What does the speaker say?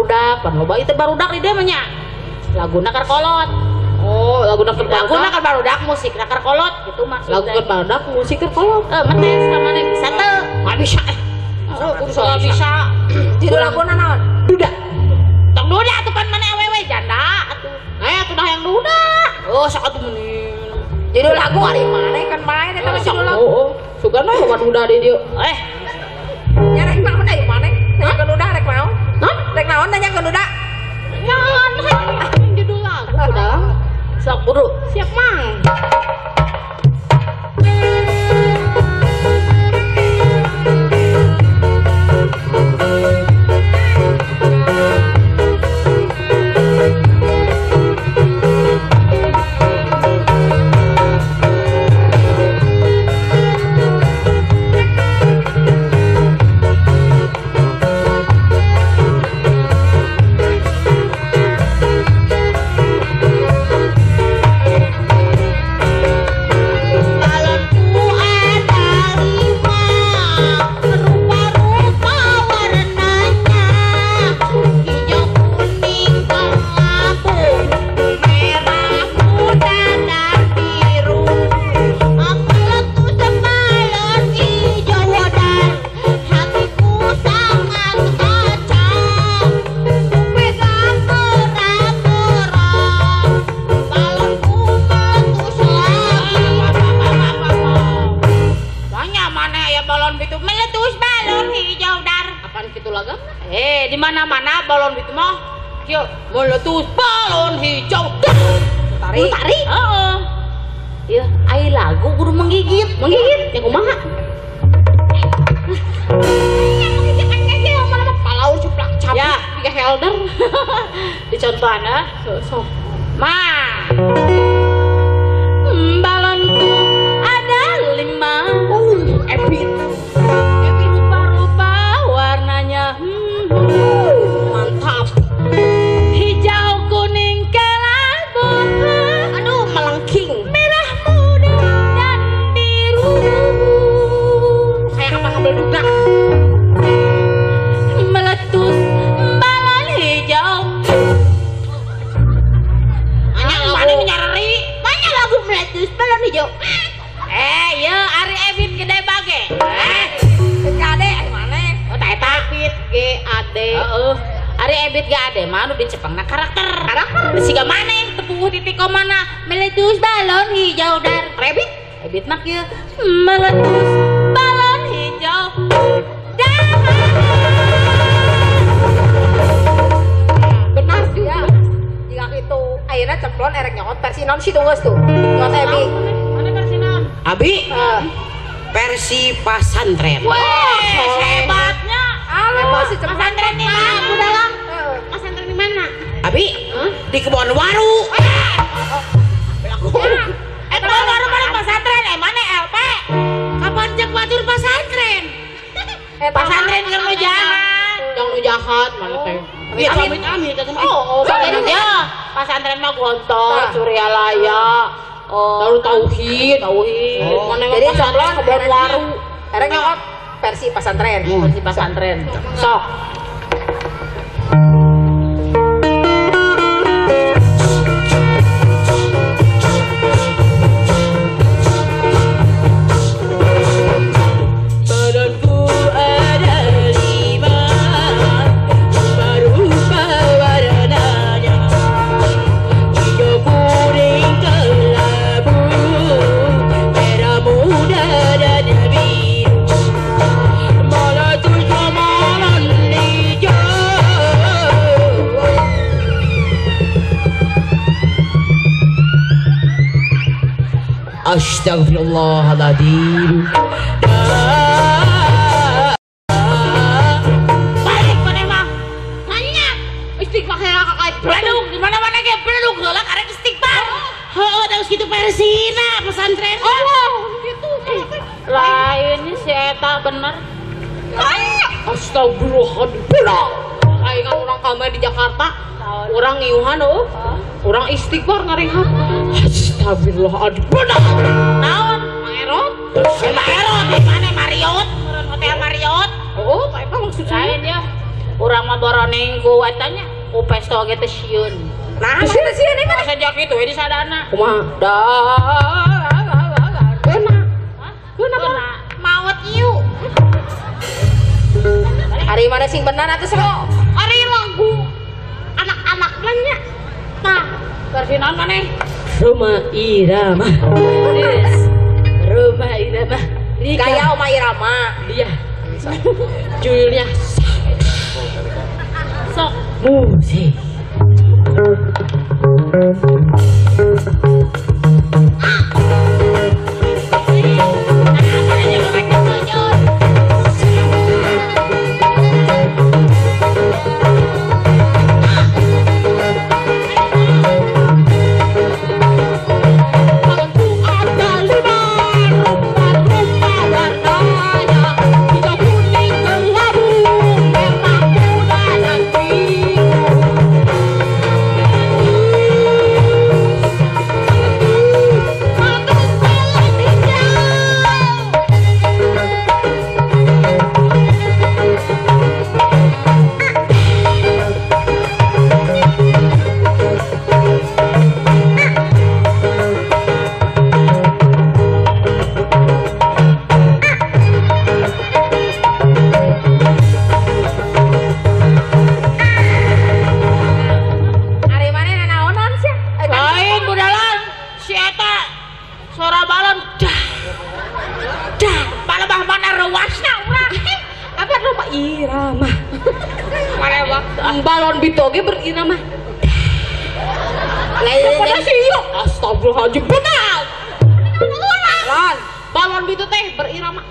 barudak, pan loba ieu teh barudak di dieu mah nya. Laguna keur kolot. Oh, laguna keur barudak. Laguna keur barudak, musikna keur kolot gitu maksudnya. Lagu keur barudak, musik keur kolot. Metes ka maneh bisa teu? Nggak bisa. Oh, bisa. Judul laguna naon? Duda. Tong duda atuh pan maneh awewe janda atuh. Eh, atuh dah yang duda. Oh, sok atuh meni. Judul lagu ari maneh kan main eta mah judul lagu. Oh, sugana loba duda di dieu. Eh. Nya rek naon aya maneh? Nanya ke duda rek naon? Hah? Rek naon nanya ke duda? Naon judul lagu udah. Sok buru. Siap, Mang. Di mana-mana balon itu mah kieu meletus balon hijau. Tarik. Tarik. Heeh. Ieu ai lagu kudu menggigit. Menggigit yang kumaha? Menggigit kan kieu mana mah palaur cuplak cabut ya tiga helder. Dicontohan ah. Sok. Ma. Balonku ada 5. Ebit. Ebit rupa-rupa warnanya. Mantap. Hijau, kuning, kelabu. Aduh, melengking. Merah muda dan biru. Kayak apa ngambil duda. Meletus balon hijau. Banyak mana nyareri? Banyak lagu meletus balon hijau. Ya ari Ebit gede bage. Gade mana? Oh, ta eta Ebit G A D. Heeh. Ari Ebit G A D mah nu dicepengna karakter. Karakter siga maneh teu titik mana meletus balon hijau dar. Ebit? Ebit mah kieu meletus balon hijau dar. Benar juga. Jika itu ayeuna ceplon erek nyokot versi naon sih geus tuh. Nyokot Ebit. Mana versi naon? Abi? Versi pesantren. Wah, hebatnya. Halo, si pesantren di mana? Udah. Pesantren di mana? Abi, di Kebon Waru. Kebon Waru mana pesantren? Mana LP? Kapan cek batur pesantren? Pesantren kan nu jahat. Yang nu jahat mana teh? Amit amit. Oh, ya. Pesantren mah Gontor, Suryalaya. Oh, Darut Tauhid. Tauhid. Mana jadi pesantren Kebon Waru. Erek nyokot versi pesantren. Versi pesantren. Sok. Balonku ada 5, rupa-rupa warnanya, hijau, kuning, kelabu, merah muda dan biru. Meletus balon hijau. Astagfirullahaladzim. Balik maneh mah. Nanya. Istighfar heula ka kayak beledug di mana-mana ge beledug heula karek istighfar. Heeh, da geus kitu versina pesantren. Oh, gitu. Lain si eta bener. Astagfirullahaladzim. Aing urang kamar di Jakarta, urang ngiuhan eueuh. Urang istighfar ngarehat. Astagfirullahaladzim. Naon? Mang Erot. Mang Erot di mana Marriott? Hotel Marriott. Oh, eta maksud saya. Lain ya. Urang mah boroning ku eta nya ku pesto ge teh sieun. Nah, mana sieun emang? Sajak kitu we di sadana. Kumaha? Geuna. Geuna maot ieu. Ari mana sing benar atuh sok? Ari lagu anak-anak mah nya. Tah, versi naon maneh? Roma Irama. Yes. Roma Irama. Gaya Oma Irama. Iya. Judulnya Sok Musik. Balon bitoge berirama. Lain sih ieu. Astagfirullahaladzim. Benar. Balon. Balon bitu teh berirama.